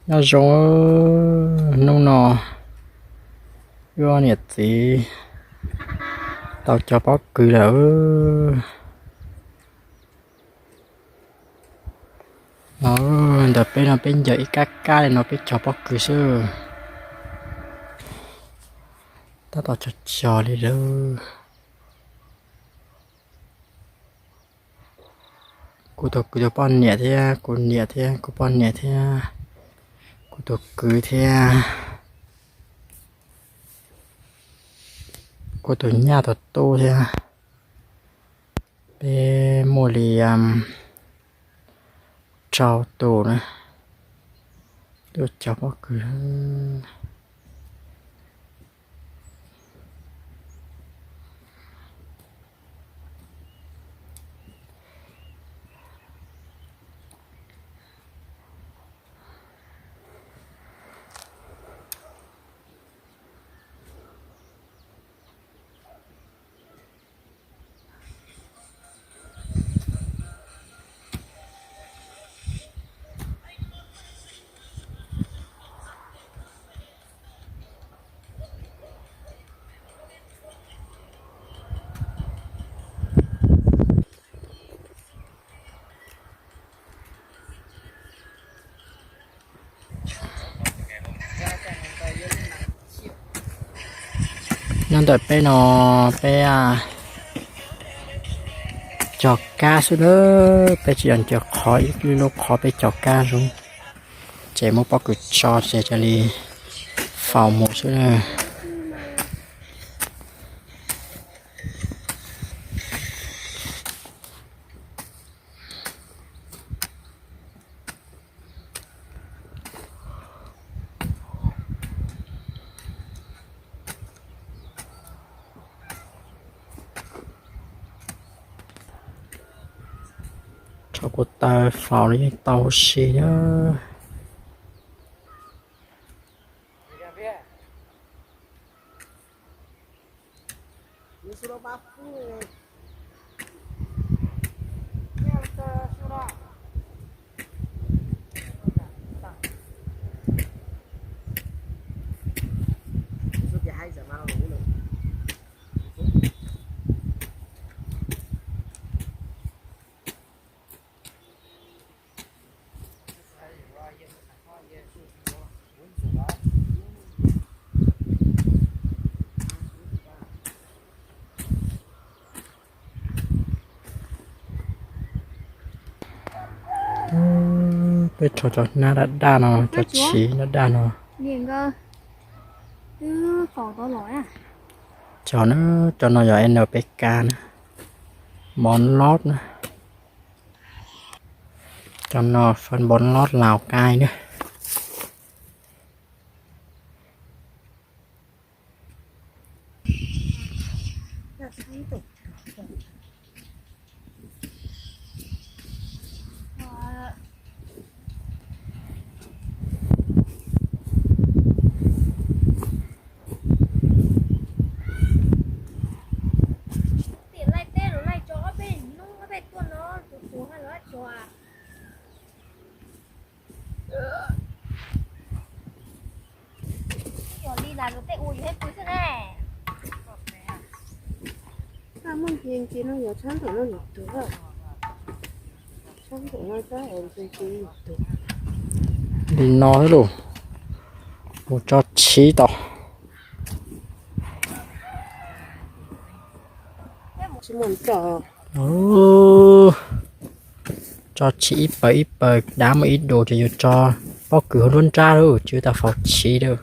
Nyob zoo, hnub no wb niam txiv tau cog pob kws lawm. Ntawm peb no peb ncaws ib kab kab li no peb cog pob kws xwb. Tab tom cog cog li lawm. Kuv tus kwv tus poj niam thiab kuv niam thiab kuv poj niam thiab kuv tus kwv thiab kuv tus nyab tus tub thiab, peb muaj li rau tus na, tuaj cog pob kws. Nyob ntawm peb no peb cog kab xwb na, peb tsis yog ncaws qhov, ib lub qhov peb cog kab zoo, ces muab pob kws tso ces cia li faus mus xwb na. Rho kuv taw faus los yeej tau huv si na. Peb rho cov hnab daj daj no, cov tshiv daj daj no. Cov na, cov no yog N P K na, npov loj na. Cov no phab npov loj Lào Cai na. Tim laij teb los laij tso ob peb hnub ob peb tuaj no tus tuav los tso. Yog li las luag tej ua yus thiaj pw xwb ne. Muaj nce nce no yog tshab nraum no yus tuag, tshab nraum no tab nce nce yus tuag. Li no xwb lauj, mus tso tshiv tau. Tsis muaj nroj. Tso tshiv ib pawg ib pawg, dab muaj ib dua ces yuav tso pob kws hauv nruab nrab lauj, tsis ua tau faus tshiv lauj.